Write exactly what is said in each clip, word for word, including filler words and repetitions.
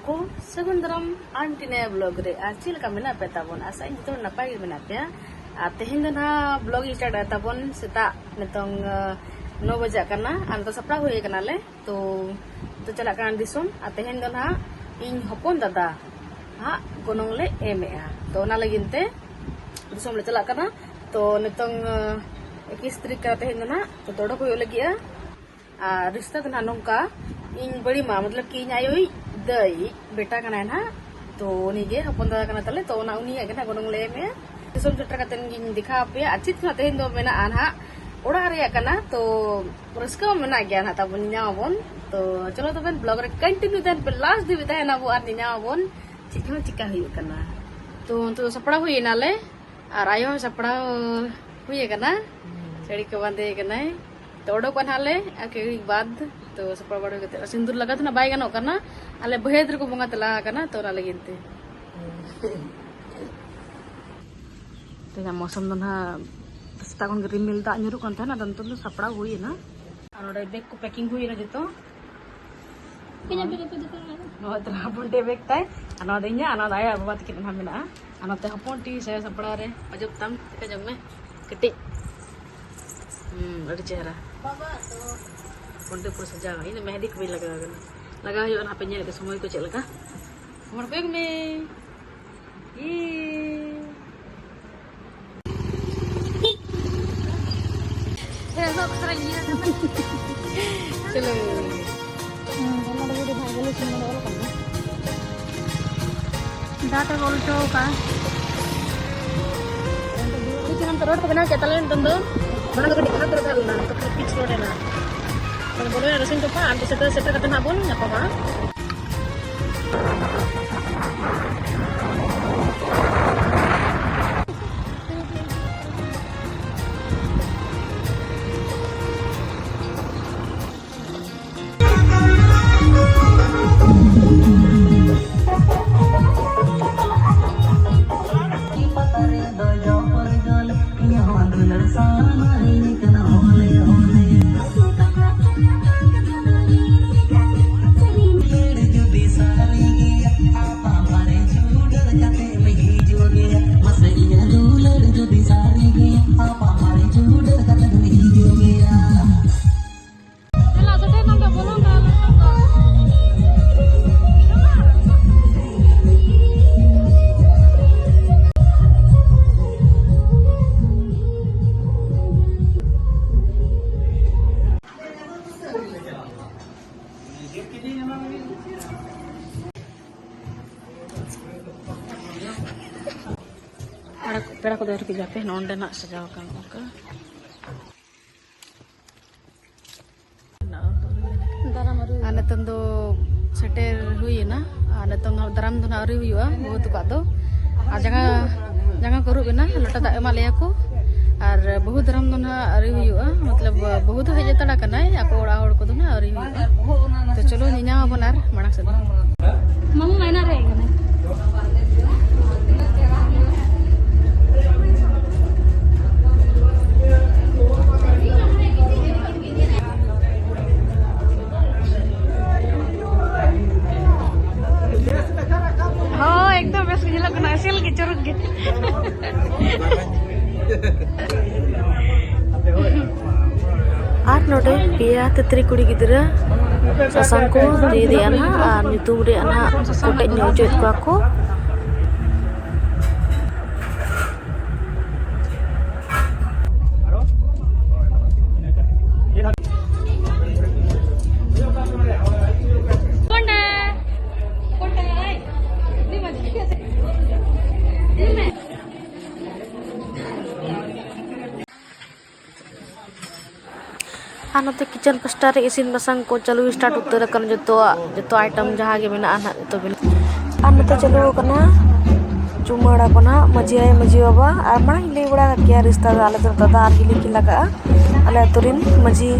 ᱠᱚ ᱥᱟᱹᱜᱩᱱ ᱫᱟᱨᱟᱢ ᱟᱨ ᱢᱤᱫᱴᱤᱡ ᱱᱟᱭᱟ ᱵᱞᱚᱜ ᱨᱮ᱾ ᱟᱨ ᱪᱮᱫ ᱞᱮᱠᱟ ᱢᱮᱱᱟᱜ ᱯᱮ ᱛᱟᱵᱚᱱ? ᱟᱥᱟ ᱤᱧ ᱡᱚᱛᱚ ᱦᱚᱲ ᱱᱟᱯᱟᱭ ᱜᱮ ᱢᱮᱱᱟᱜ ᱯᱮᱭᱟ᱾ ᱟᱨ ᱛᱮᱦᱮᱧ ᱫᱚ ᱱᱟᱦᱟᱜ ᱵᱞᱚᱜ ᱤᱧ ᱥᱴᱟᱨᱴ ᱮᱫ ᱛᱟᱵᱚᱱ ᱥᱮᱛᱟᱜ ᱱᱤᱛᱚᱝ, ᱟᱸ, ᱱᱚ ᱵᱟᱡᱟᱜ ᱠᱟᱱᱟ᱾ ᱟᱨ ᱱᱤᱛᱚᱜ ᱥᱟᱯᱲᱟᱣ ᱦᱩᱭ ᱠᱟᱱᱟᱞᱮ᱾ ᱛᱚ, ᱛᱚ ᱪᱟᱞᱟᱜ ᱠᱟᱱᱟ ᱫᱤᱥᱚᱢ᱾ ᱟᱨ ᱛᱮᱦᱮᱧ ᱫᱚ ᱱᱟᱦᱟᱜ ᱤᱧ ᱦᱚᱯᱚᱱ ᱫᱟᱫᱟ ᱦᱟᱸᱜ ᱜᱚᱱᱚᱝ ᱞᱮ ᱮᱢᱮᱜᱼᱟ᱾ ᱛᱚ ᱚᱱᱟ ᱞᱟᱹᱜᱤᱫ ᱛᱮ ᱫᱤᱥᱚᱢ ᱞᱮ ᱪᱟᱞᱟᱜ ᱠᱟᱱᱟ᱾ ᱛᱚ ᱱᱤᱛᱚᱝ, ᱟᱸ, ᱮᱠᱤᱥ ᱛᱟᱹᱨᱤᱠᱷ ᱠᱟᱱᱟ ᱛᱮᱦᱮᱧ ᱫᱚ ᱱᱟᱦᱟᱜ᱾ ᱛᱚ ᱚᱰᱚᱠ ᱦᱩᱭᱩᱜ ᱞᱟᱹᱜᱤᱫᱼᱟ᱾ ᱟᱨ ᱨᱤᱥᱛᱟ ᱫᱚ ᱱᱟᱦᱟᱜ ᱱᱚᱝᱠᱟ, ᱤᱧ ᱵᱟᱹᱲᱤ ᱢᱟ, ᱢᱚᱛᱞᱚᱵ ᱠᱤ ᱤᱧ ᱟᱭᱳᱭᱤᱡ ᱫᱟᱹᱭ ᱵᱮᱴᱟ ᱠᱟᱱᱟᱭ ᱱᱟᱦᱟᱜ᱾ ᱛᱚ ᱩᱱᱤ ᱜᱮ ᱦᱚᱯᱚᱱ ᱫᱟᱫᱟ ᱠᱟᱱᱟ ᱛᱟᱞᱮ, ᱛᱚ ᱚᱱᱟ ᱩᱱᱤᱭᱟᱜ ᱜᱮ ᱱᱟᱦᱟᱜ ᱜᱚᱱᱚᱝ ᱞᱮ ᱮᱢᱮᱭᱟ᱾ ᱫᱤᱥᱚᱢ ᱥᱮᱴᱮᱨ ᱠᱟᱛᱮ ᱜᱤᱧ ᱫᱮᱠᱷᱟᱣ ᱟᱯᱮᱭᱟ᱾ ᱟᱨ ᱪᱮᱫ ᱠᱚ ᱱᱟᱦᱟᱜ ᱛᱮᱦᱮᱧ ᱫᱚ ᱢᱮᱱᱟᱜᱼᱟ ᱱᱟᱦᱟᱜ, ᱚᱲᱟᱜ ᱨᱮᱭᱟᱜ ᱠᱟᱱᱟ᱾ ᱛᱚ ᱨᱟᱹᱥᱠᱟᱹ ᱢᱟ ᱢᱮᱱᱟᱜ ᱜᱮᱭᱟ ᱱᱟᱦᱟᱜ ᱛᱟᱵᱚᱱ, ᱧᱮᱧᱟᱢ ᱟᱵᱚᱱ᱾ ᱛᱚ ᱪᱚᱞᱚ ᱛᱚᱵᱮ ᱵᱞᱚᱜ ᱨᱮ ᱠᱚᱱᱴᱤᱱᱤᱭᱩ ᱛᱟᱦᱮᱱ ᱯᱮ, ᱞᱟᱥᱴ ᱫᱷᱟᱹᱵᱤᱡ ᱛᱟᱦᱮᱱ ᱟᱵᱚ ᱟᱨ ᱧᱮᱧᱟᱢ ᱟᱵᱚᱱ ᱪᱮᱫ ᱠᱚ ᱪᱤᱠᱟ ᱦᱩᱭᱩᱜ ᱠᱟᱱᱟ᱾ ᱛᱚ ᱱᱤᱛᱚᱜ ᱫᱚ ᱥᱟᱯᱲᱟᱣ ᱦᱩᱭ ᱮᱱᱟᱞᱮ᱾ ᱟᱨ ᱟᱭᱳ ᱦᱚᱸ ᱥᱟᱯᱲᱟᱣ ᱦᱩᱭ ᱟᱠᱟᱱᱟ, ᱥᱟᱹᱲᱤ ᱠᱚ ᱵᱟᱸᱫᱮ ᱟᱠᱟᱱᱟᱭ᱾ ᱛᱚ ᱚᱰᱚᱠᱚᱜᱼᱟ ᱱᱟᱦᱟᱜ ᱞᱮ ᱟᱨ ᱠᱟᱹᱡ ᱵᱟᱫᱽ᱾ ᱛᱚ ᱥᱟᱯᱲᱟᱣ ᱵᱟᱲᱟ ᱦᱩᱭ ᱠᱟᱛᱮ ᱥᱤᱸᱫᱩᱨ ᱞᱟᱜᱟᱣ ᱫᱚ ᱱᱟᱦᱟᱜ ᱵᱟᱭ ᱜᱟᱱᱚᱜ ᱠᱟᱱᱟ, ᱟᱞᱮ ᱵᱟᱹᱭᱦᱟᱹᱲ ᱨᱮᱠᱚ ᱵᱚᱸᱜᱟ ᱛᱟᱞᱟ ᱟᱠᱟᱱᱟ, ᱛᱚ ᱚᱱᱟ ᱞᱟᱹᱜᱤᱫ ᱛᱮ᱾ ᱛᱮᱦᱮᱧᱟᱜ ᱢᱳᱥᱚᱢ ᱫᱚ ᱱᱟᱦᱟᱜ ᱥᱮᱛᱟᱜ ᱠᱷᱚᱱ ᱜᱮ ᱨᱤᱢᱤᱞ ᱫᱟᱜ ᱧᱩᱨᱩᱜ ᱠᱟᱱ ᱛᱟᱦᱮᱱᱟ, ᱟᱫᱚ ᱱᱤᱛᱚᱝ ᱫᱚ ᱥᱟᱯᱲᱟᱣ ᱦᱩᱭᱮᱱᱟ᱾ ᱟᱨ ᱱᱚᱰᱮ ᱵᱮᱜᱽ ᱠᱚ ᱯᱮᱠᱤᱝ ᱦᱩᱭᱮᱱᱟ ᱡᱚᱛᱚ᱾ ᱤᱧᱟᱹᱜ ᱵᱮᱜᱽ ᱟᱯᱮ ᱫᱚᱯᱮ ᱮᱢᱟ᱾ ᱱᱚᱣᱟ ᱫᱚ ᱦᱚᱯᱚᱱ ᱴᱤ ᱵᱮᱜᱽ ᱛᱟᱭ, ᱟᱨ ᱱᱚᱣᱟ ᱫᱚ ᱤᱧᱟᱹᱜ, ᱟᱨ ᱱᱚᱣᱟ ᱫᱚ ᱟᱭᱳ ᱵᱟᱵᱟ ᱛᱟᱹᱠᱤᱱ ᱚᱱᱟ ᱢᱮᱱᱟᱜᱼᱟ᱾ ᱟᱨ ᱱᱚᱛᱮ ᱦᱚᱯᱚᱱ ᱴᱤ ᱥᱮ ᱥᱟᱯᱲᱟᱣ ᱨᱮ ᱟᱸᱡᱚᱢ ᱛᱟᱢ, ᱴᱷᱤᱠᱟᱹ ᱡᱚᱝ ᱢᱮ ᱠᱟᱹᱴᱤᱡ᱾ ᱦᱩᱸ, ᱟᱹᱰᱤ ᱪᱮᱦᱨᱟ᱾ ᱵᱟᱵᱟ ᱛᱚ᱾ ᱦᱚᱯᱚᱱ ᱴᱤ ᱯᱩᱨᱟᱹ ᱥᱟᱡᱟᱣ᱾ ᱤᱧ ᱫᱚ ᱢᱮᱦᱫᱤ ᱠᱚ ᱵᱟᱹᱧ ᱞᱟᱜᱟᱣ ᱠᱟᱱᱟ, ᱞᱟᱜᱟᱣ ᱦᱩᱭᱩᱜᱼᱟ ᱱᱟᱦᱟᱜ, ᱯᱮ ᱧᱮᱞ ᱠᱮᱫ ᱥᱚᱢᱚᱭ ᱠᱚ ᱪᱮᱫ ᱞᱮᱠᱟ᱾ ᱦᱚᱲ ᱠᱚᱭᱚᱜ ᱢᱮ᱾ ᱤ᱾ ᱪᱚᱞᱚ᱾ ᱦᱩᱸ, ᱚᱱᱟ ᱫᱚ ᱵᱩᱰᱷᱤ ᱵᱷᱟᱭ ᱵᱚᱞᱮ ᱥᱤᱱ ᱫᱚ ᱚᱞ ᱠᱟᱱᱟ᱾ ᱫᱟᱜ ᱛᱮ ᱚᱞ ᱦᱚᱪᱚ ᱟᱠᱟᱫᱼᱟ᱾ ᱟᱹᱰᱤ ᱪᱮᱦᱨᱟ ᱨᱳᱰ ᱠᱚ ᱵᱮᱱᱟᱣ ᱠᱮᱫ ᱛᱟᱞᱮ ᱱᱤᱛᱚᱝ ᱫᱚ᱾ ᱢᱟᱲᱟᱝ ᱫᱚ ᱠᱟᱹᱴᱤᱡ ᱠᱷᱟᱨᱟᱯ ᱨᱳᱰ ᱛᱟᱦᱮᱸ ᱞᱮᱱᱟ, ᱱᱤᱛᱚᱜ ᱯᱤᱪ ᱨᱳᱰ ᱮᱱᱟ᱾ ᱟᱫᱚ ᱵᱚᱞᱚᱭᱟ ᱨᱮᱥᱤᱝ ᱴᱚᱯᱟ, ᱟᱨ ᱥᱮᱴᱮᱨ, ᱥᱮᱴᱮᱨ ᱠᱟᱛᱮ ᱱᱟᱦᱟᱜ ᱵᱚᱱ ᱧᱟᱯᱟᱢᱟ᱾ ᱯᱮᱲᱟ ᱠᱚ, ᱯᱮᱲᱟ ᱠᱚᱫᱚ ᱟᱹᱣᱨᱤ ᱠᱚ ᱦᱤᱡᱩᱜᱼᱟ, ᱦᱟᱯᱮ ᱱᱚᱜᱼᱚ ᱱᱚᱸᱰᱮ ᱱᱟᱜ ᱥᱟᱡᱟᱣ ᱟᱠᱟᱱ ᱚᱱᱠᱟ᱾ ᱟᱨ ᱱᱤᱛᱚᱝ ᱫᱚ ᱥᱮᱴᱮᱨ ᱦᱩᱭ ᱮᱱᱟ᱾ ᱟᱨ ᱱᱤᱛᱚᱝ ᱫᱟᱨᱟᱢ ᱫᱚ ᱱᱟᱜ ᱟᱹᱣᱨᱤ ᱦᱩᱭᱩᱜᱼᱟ, ᱵᱟᱹᱦᱩ ᱛᱟᱠᱚᱣᱟᱜ ᱫᱚ᱾ ᱟᱨ ᱡᱟᱸᱜᱟ, ᱡᱟᱸᱜᱟ ᱠᱚ ᱟᱹᱨᱩᱵ ᱮᱱᱟ, ᱞᱚᱴᱟ ᱫᱟᱜ ᱮᱢᱟᱜ ᱞᱮᱭᱟ ᱠᱚ᱾ ᱟᱨ ᱵᱟᱹᱦᱩ ᱫᱟᱨᱟᱢ ᱫᱚ ᱱᱟᱜ ᱟᱹᱣᱨᱤ ᱦᱩᱭᱩᱜᱼᱟ, ᱢᱚᱛᱞᱚᱵ ᱵᱟᱹᱦᱩ ᱫᱚ ᱦᱮᱡ ᱦᱟᱛᱟᱲ ᱟᱠᱟᱱᱟᱭ, ᱟᱠᱚ ᱚᱲᱟᱜ ᱦᱚᱲ ᱠᱚᱫᱚ ᱱᱟᱜ ᱟᱹᱣᱨᱤ ᱦᱩᱭᱩᱜᱼᱟ᱾ ᱛᱚ ᱪᱚᱞᱚ ᱧᱮᱧᱟᱢ ᱟᱵᱚᱱ ᱟᱨ ᱢᱟᱲᱟᱝ ᱥᱮᱫ ᱫᱚ᱾ ᱢᱟᱢᱩ ᱢᱟ ᱮᱱᱟᱱ ᱨᱮ ᱦᱮᱡ ᱠᱟᱱᱟᱭ᱾ ᱦᱳᱭ, ᱮᱠᱫᱚᱢ ᱵᱮᱥ ᱜᱮ ᱧᱮᱞᱚᱜ ᱠᱟᱱᱟ, ᱮᱥᱮᱞ ᱜᱮ, ᱪᱚᱨᱚᱠ ᱜᱮ᱾ ᱟᱨ ᱱᱚᱰᱮ ᱯᱮᱭᱟ ᱛᱤᱛᱨᱤ ᱠᱩᱲᱤ ᱜᱤᱫᱽᱨᱟᱹ ᱥᱟᱥᱟᱝ ᱠᱚ ᱨᱤᱫᱮᱜᱼᱟ ᱱᱟᱦᱟᱜ, ᱟᱨ ᱧᱩᱛᱩᱢ ᱨᱮᱭᱟᱜ ᱱᱟᱦᱟᱜ ᱠᱚᱴᱮᱡ ᱧᱚᱜ ᱚᱪᱚᱭᱮᱫ ᱠᱚᱣᱟ ᱠᱚ᱾ ᱟᱨ ᱱᱚᱛᱮ ᱠᱤᱪᱮᱱ ᱯᱟᱥᱴᱟ ᱨᱮ ᱤᱥᱤᱱ ᱵᱟᱥᱟᱝ ᱠᱚ ᱪᱟᱹᱞᱩ ᱥᱴᱟᱨᱴ ᱩᱛᱟᱹᱨ ᱟᱠᱟᱱᱟ, ᱡᱚᱛᱚᱣᱟᱜ, ᱡᱚᱛᱚ ᱟᱭᱴᱮᱢ ᱡᱟᱦᱟᱸ ᱜᱮ ᱢᱮᱱᱟᱜᱼᱟ ᱱᱟᱦᱟᱜ ᱡᱚᱛᱚ ᱵᱮᱱᱟᱣ᱾ ᱟᱨ ᱱᱚᱛᱮ ᱪᱟᱹᱞᱩ ᱟᱠᱟᱱᱟ ᱪᱩᱢᱟᱹᱲᱟ ᱠᱚ ᱱᱟᱦᱟᱜ, ᱢᱟᱹᱡᱷᱤ ᱟᱭᱳ, ᱢᱟᱹᱡᱷᱤ ᱵᱟᱵᱟ, ᱟᱨ ᱢᱟᱲᱟᱝ ᱤᱧ ᱞᱟᱹᱭ ᱵᱟᱲᱟ ᱟᱠᱟᱫ ᱜᱮᱭᱟ, ᱨᱤᱥᱛᱟ ᱫᱚ ᱟᱞᱮ ᱫᱚ ᱫᱟᱫᱟ ᱟᱨ ᱦᱤᱞᱤ ᱠᱤᱱ ᱞᱟᱜᱟᱜᱼᱟ, ᱟᱞᱮ ᱟᱹᱛᱩ ᱨᱮᱱ ᱢᱟᱹᱡᱷᱤ᱾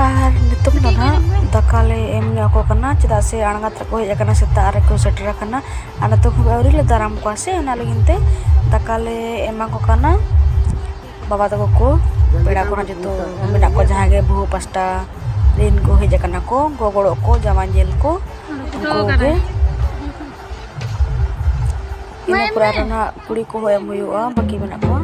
ᱟᱨ ᱱᱤᱛᱚᱜ ᱫᱚ ᱱᱟᱦᱟᱜ ᱫᱟᱠᱟ ᱞᱮ ᱮᱢ ᱧᱚᱜ ᱟᱠᱚ ᱠᱟᱱᱟ, ᱪᱮᱫᱟᱜ ᱥᱮ ᱟᱬᱜᱟᱛ ᱨᱮᱠᱚ ᱦᱮᱡ ᱟᱠᱟᱱᱟ, ᱥᱮᱛᱟᱜ ᱨᱮᱠᱚ ᱥᱮᱴᱮᱨ ᱟᱠᱟᱱᱟ᱾ ᱟᱨ ᱱᱤᱛᱚᱜ ᱦᱚᱸ ᱟᱹᱣᱨᱤ ᱞᱮ ᱫᱟᱨᱟᱢ ᱠᱚᱣᱟ ᱥᱮ, ᱚᱱᱟ ᱞᱟᱹᱜᱤᱫ ᱛᱮ ᱫᱟᱠᱟ ᱞᱮ ᱮᱢᱟ ᱠᱚ ᱠᱟᱱᱟ᱾ ᱵᱟᱵᱟ ᱛᱟᱠᱚ ᱠᱚ, ᱯᱮᱲᱟ ᱠᱚ ᱡᱚᱛᱚ ᱢᱮᱱᱟᱜ ᱠᱚᱣᱟ, ᱡᱟᱦᱟᱸᱭ ᱜᱮ ᱵᱟᱹᱦᱩ ᱯᱟᱥᱴᱟ ᱨᱮᱱ ᱠᱚ ᱦᱮᱡ ᱟᱠᱟᱱᱟ ᱠᱚ, ᱜᱚᱜᱚᱲᱚᱜ ᱠᱚ, ᱡᱟᱶᱟᱭ ᱧᱮᱞ ᱠᱚ, ᱩᱱᱠᱩ ᱠᱚᱜᱮ᱾ ᱤᱱᱟᱹ ᱯᱚᱨᱮ ᱟᱨᱦᱚᱸ ᱱᱟᱦᱟᱜ ᱠᱩᱲᱤ ᱠᱚᱦᱚᱸ ᱮᱢ ᱦᱩᱭᱩᱜᱼᱟ, ᱵᱟᱹᱠᱤ ᱢᱮᱱᱟᱜ ᱠᱚᱣᱟ᱾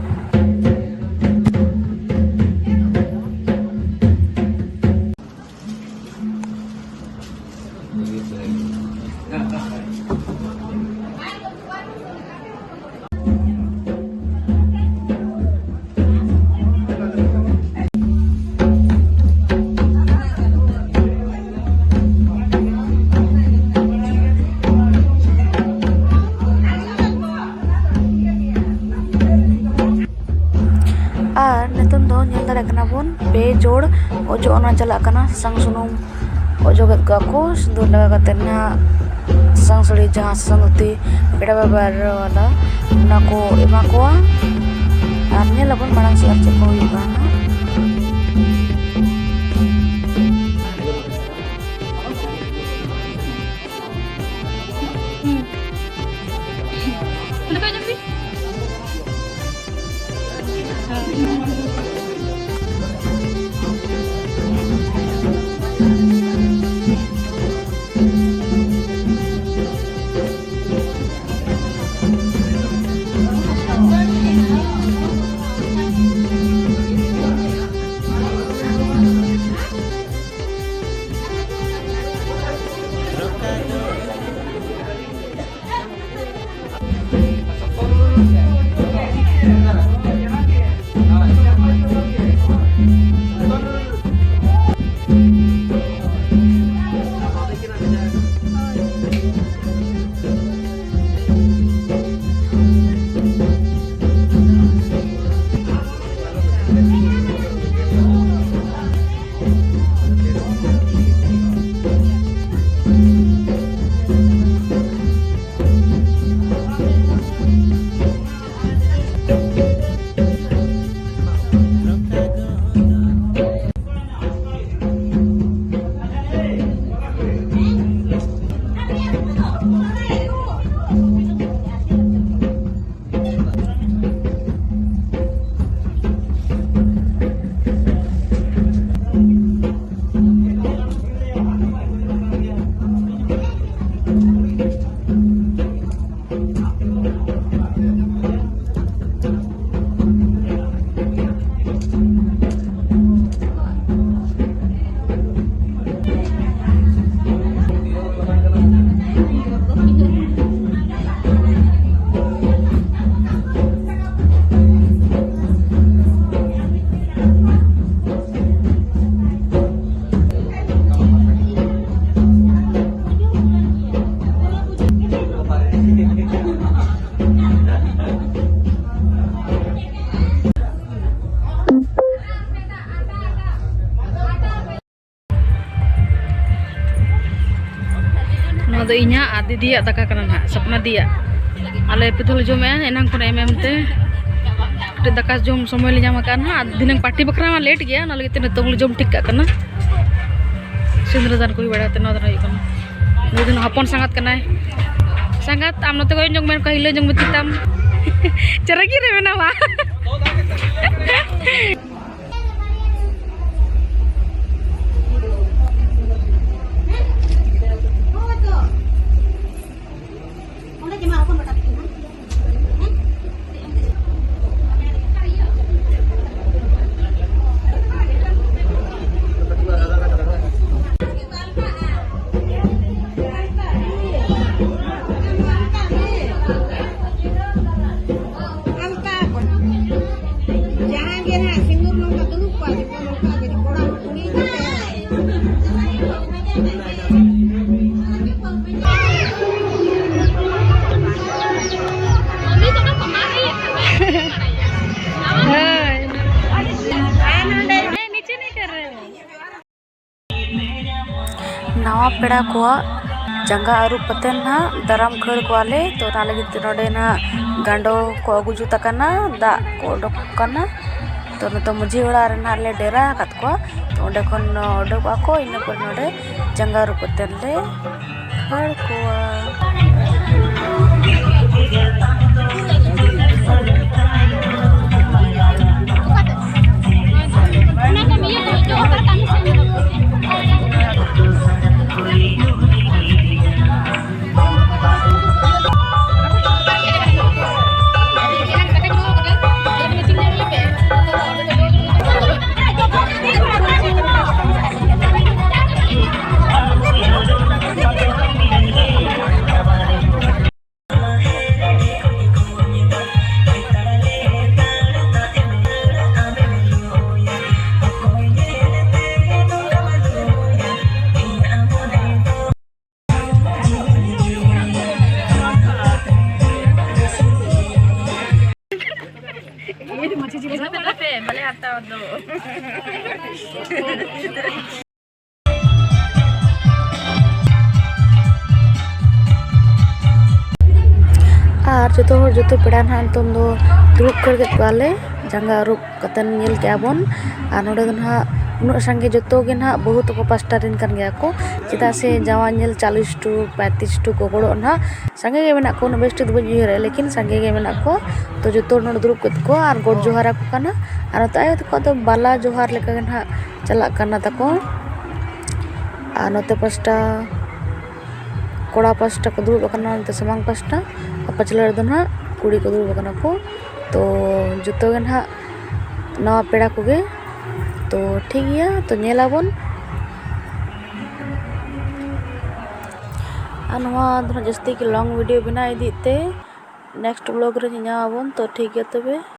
ᱟᱨ ᱱᱤᱛᱚᱝ ᱫᱚ ᱧᱮᱞ ᱫᱟᱲᱮᱭᱟᱜ ᱠᱟᱱᱟ ᱵᱚᱱ, ᱯᱮ ᱡᱳᱲ ᱚᱡᱚᱜ ᱚᱱᱟ ᱪᱟᱞᱟᱜ ᱠᱟᱱᱟ, ᱥᱟᱥᱟᱝ ᱥᱩᱱᱩᱢ ᱚᱡᱚᱜᱮᱫ ᱠᱚᱣᱟ ᱠᱚ, ᱥᱤᱸᱫᱩᱨ ᱞᱟᱜᱟᱣ ᱠᱟᱛᱮ ᱱᱟᱦᱟᱜ ᱥᱟᱥᱟᱝ ᱥᱟᱹᱲᱤ, ᱡᱟᱦᱟᱸ ᱥᱟᱥᱟᱝ ᱫᱷᱩᱛᱤ ᱯᱮᱲᱟ ᱵᱟᱵᱟ ᱨᱮ ᱣᱟᱞᱟ, ᱚᱱᱟ ᱠᱚ ᱮᱢᱟ ᱠᱚᱣᱟ᱾ ᱟᱨ ᱧᱮᱞ ᱟᱵᱚᱱ ᱢᱟᱲᱟᱝ ᱥᱮᱫ ᱟᱨ ᱪᱮᱫ ᱠᱚ ᱦᱩᱭᱩᱜ ᱠᱟᱱᱟ ᱱᱟᱦᱟᱜ᱾ ᱱᱚᱣᱟ ᱫᱚ ᱤᱧᱟᱹᱜ ᱟᱨ ᱫᱤᱫᱤᱭᱟᱜ ᱫᱟᱠᱟ ᱠᱟᱱᱟ ᱱᱟᱦᱟᱜ, ᱥᱚᱯᱱᱟ ᱫᱤᱭᱟᱜ᱾ ᱟᱞᱮ ᱯᱮ ᱫᱷᱟᱣ ᱞᱮ ᱡᱚᱢᱮᱜᱼᱟ ᱮᱱᱟᱝ ᱠᱷᱚᱱ ᱮᱢ ᱮᱢ ᱛᱮ᱾ ᱠᱟᱹᱴᱤᱡ ᱫᱟᱠᱟ ᱡᱚᱢ ᱥᱚᱢᱚᱭ ᱞᱮ ᱧᱟᱢ ᱟᱠᱟᱫᱼᱟ ᱱᱟᱦᱟᱜ, ᱟᱨ ᱫᱷᱤᱱᱟᱹᱝ ᱯᱟᱨᱴᱤ ᱵᱟᱠᱷᱨᱟ ᱢᱟ ᱞᱮᱴ ᱜᱮᱭᱟ, ᱚᱱᱟ ᱞᱟᱹᱜᱤᱫ ᱛᱮ ᱱᱤᱛᱚᱝ ᱞᱮ ᱡᱚᱢ ᱴᱷᱤᱠ ᱠᱟᱜ ᱠᱟᱱᱟ᱾ ᱥᱤᱸᱫᱽᱨᱟᱹ ᱫᱟᱱ ᱠᱚ ᱦᱩᱭ ᱵᱟᱲᱟ ᱠᱟᱛᱮ ᱱᱚᱣᱟ ᱫᱚ ᱱᱟᱦᱟᱜ ᱦᱩᱭᱩᱜ ᱠᱟᱱᱟ᱾ ᱱᱩᱭ ᱫᱚ ᱱᱟᱦᱟᱜ ᱦᱚᱯᱚᱱ ᱥᱟᱸᱜᱟᱛ ᱠᱟᱱᱟᱭ᱾ ᱥᱟᱸᱜᱟᱛ, ᱟᱢ ᱱᱚᱛᱮ ᱠᱚᱭᱚᱜ ᱧᱚᱜ ᱢᱮ, ᱚᱱᱠᱟ ᱦᱤᱞᱟᱹᱣ ᱧᱚᱜ ᱢᱮ ᱛᱤ ᱛᱟᱢ᱾ ᱪᱮᱨᱮᱜᱤ ᱨᱮ ᱢᱮᱱᱟᱢᱟ᱾ ᱟᱞᱛᱟ ᱠᱚ᱾ ᱡᱟᱦᱟᱸᱭ ᱜᱮ ᱱᱟᱦᱟᱜ ᱥᱤᱸᱫᱩᱨ ᱱᱚᱝᱠᱟ ᱫᱩᱲᱩᱵ ᱠᱚᱜᱼᱟ, ᱡᱚᱛᱚ ᱱᱚᱝᱠᱟ ᱜᱮ ᱠᱚᱲᱟ ᱦᱚᱸ ᱠᱩᱲᱤ ᱦᱚᱸ᱾ ᱦᱳᱭ᱾ ᱯᱮᱲᱟ ᱠᱚᱣᱟᱜ ᱡᱟᱸᱜᱟ ᱟᱹᱨᱩᱵ ᱠᱟᱛᱮ ᱱᱟᱦᱟᱜ ᱫᱟᱨᱟᱢ ᱠᱷᱟᱹᱲ ᱠᱚᱣᱟᱞᱮ᱾ ᱛᱚ, ᱚᱱᱟ ᱞᱟᱹᱜᱤᱫ ᱛᱮ ᱱᱚᱰᱮ ᱱᱟᱦᱟᱜ ᱜᱟᱸᱰᱚ ᱠᱚ ᱟᱹᱜᱩ ᱡᱩᱛ ᱟᱠᱟᱱᱟ, ᱫᱟᱜ ᱠᱚ ᱚᱰᱚᱠ ᱠᱟᱱᱟ᱾ ᱛᱚ, ᱱᱤᱛᱚᱜ ᱢᱟᱹᱡᱷᱤ ᱚᱲᱟᱜ ᱨᱮ ᱱᱟᱦᱟᱜ ᱞᱮ ᱰᱮᱨᱟ ᱟᱠᱟᱫ ᱠᱚᱣᱟ᱾ ᱛᱚ, ᱚᱸᱰᱮ ᱠᱷᱚᱱ ᱚᱰᱚᱠᱚᱜᱼᱟ ᱠᱚ, ᱤᱱᱟᱹ ᱯᱚᱨ ᱱᱚᱰᱮ ᱡᱟᱸᱜᱟ ᱟᱹᱨᱩᱵ ᱠᱟᱛᱮ ᱞᱮ ᱠᱷᱟᱹᱲ ᱠᱚᱣᱟ᱾ ᱵᱟᱞᱮ ᱦᱟᱛᱟᱣᱟ ᱫᱚ᱾ ᱟᱨ ᱡᱚᱛᱚ ᱦᱚᱲ, ᱡᱚᱛᱚ ᱯᱮᱲᱟ ᱱᱟᱦᱟᱜ ᱱᱤᱛᱚᱝ ᱫᱚ ᱫᱩᱲᱩᱵ ᱠᱷᱟᱹᱲ ᱠᱮᱫ ᱠᱚᱣᱟᱞᱮ, ᱡᱟᱸᱜᱟ ᱟᱹᱨᱩᱵ ᱠᱟᱛᱮᱱ ᱧᱮᱞ ᱠᱮᱜᱼᱟ ᱵᱚᱱ᱾ ᱟᱨ ᱱᱚᱰᱮ ᱫᱚ ᱱᱟᱦᱟᱜ ᱩᱱᱟᱹᱜ ᱥᱟᱸᱜᱮ ᱡᱚᱛᱚ ᱜᱮ ᱱᱟᱦᱟᱜ ᱵᱟᱹᱦᱩ ᱛᱟᱠᱚ ᱯᱟᱥᱴᱟ ᱨᱮᱱ ᱠᱟᱱ ᱜᱮᱭᱟ ᱠᱚ, ᱪᱮᱫᱟᱜ ᱥᱮ ᱡᱟᱶᱟᱭ ᱧᱮᱞ ᱪᱟᱞᱤᱥ ᱴᱩ ᱯᱚᱸᱭᱛᱨᱤᱥ ᱴᱩ ᱠᱚ ᱜᱚᱲᱚᱜ ᱱᱟᱦᱟᱜ᱾ ᱥᱟᱸᱜᱮ ᱜᱮ ᱢᱮᱱᱟᱜ ᱠᱚᱣᱟ, ᱩᱱᱟᱹᱜ ᱵᱮᱥ ᱴᱷᱤᱠ ᱫᱚ ᱵᱟᱹᱧ ᱩᱭᱦᱟᱹᱨᱮᱜᱼᱟ, ᱞᱮᱠᱤᱱ ᱥᱟᱸᱜᱮ ᱜᱮ ᱢᱮᱱᱟᱜ ᱠᱚᱣᱟ᱾ ᱛᱚ, ᱡᱚᱛᱚ ᱦᱚᱲ ᱱᱚᱰᱮ ᱫᱩᱲᱩᱵ ᱠᱮᱫ ᱠᱚᱣᱟ ᱟᱨ ᱜᱚᱰ ᱡᱚᱦᱟᱨ ᱟᱠᱚ ᱠᱟᱱᱟ᱾ ᱟᱨ ᱱᱚᱛᱮ ᱟᱭᱳ ᱛᱟᱠᱚᱣᱟᱜ ᱫᱚ ᱵᱟᱞᱟ ᱡᱚᱦᱟᱨ ᱞᱮᱠᱟ ᱜᱮ ᱱᱟᱦᱟᱜ ᱪᱟᱞᱟᱜ ᱠᱟᱱᱟ ᱛᱟᱠᱚ᱾ ᱟᱨ ᱱᱚᱛᱮ ᱯᱟᱥᱴᱟ ᱠᱚᱲᱟ ᱯᱟᱥᱴᱟ ᱠᱚ ᱫᱩᱲᱩᱵ ᱟᱠᱟᱱᱟ, ᱱᱚᱛᱮ ᱥᱟᱢᱟᱝ ᱯᱟᱥᱴᱟ, ᱟᱨ ᱯᱟᱪᱷᱞᱟᱹ ᱨᱮᱫᱚ ᱱᱟᱦᱟᱜ ᱠᱩᱲᱤ ᱠᱚ ᱫᱩᱲᱩᱵ ᱟᱠᱟᱱᱟ ᱠᱚ᱾ ᱛᱚ, ᱡᱚᱛᱚ ᱜᱮ ᱱᱟᱦᱟᱜ ᱱᱟᱣᱟ ᱯᱮᱲᱟ ᱠᱚᱜᱮ᱾ ᱛᱚ, ᱴᱷᱤᱠ ᱜᱮᱭᱟ, ᱛᱚ, ᱧᱮᱞ ᱟᱵᱚᱱ᱾ ᱟᱨ ᱱᱚᱣᱟ ᱫᱚ ᱱᱟᱦᱟᱜ ᱡᱟᱹᱥᱛᱤ ᱜᱮ long video ᱵᱮᱱᱟᱣ ᱤᱫᱤᱜ ᱛᱮ next vlog ᱨᱮ ᱧᱟᱧᱟᱢ ᱟᱵᱚᱱ᱾ ᱛᱚ, ᱴᱷᱤᱠ ᱜᱮᱭᱟ ᱛᱚᱵᱮ᱾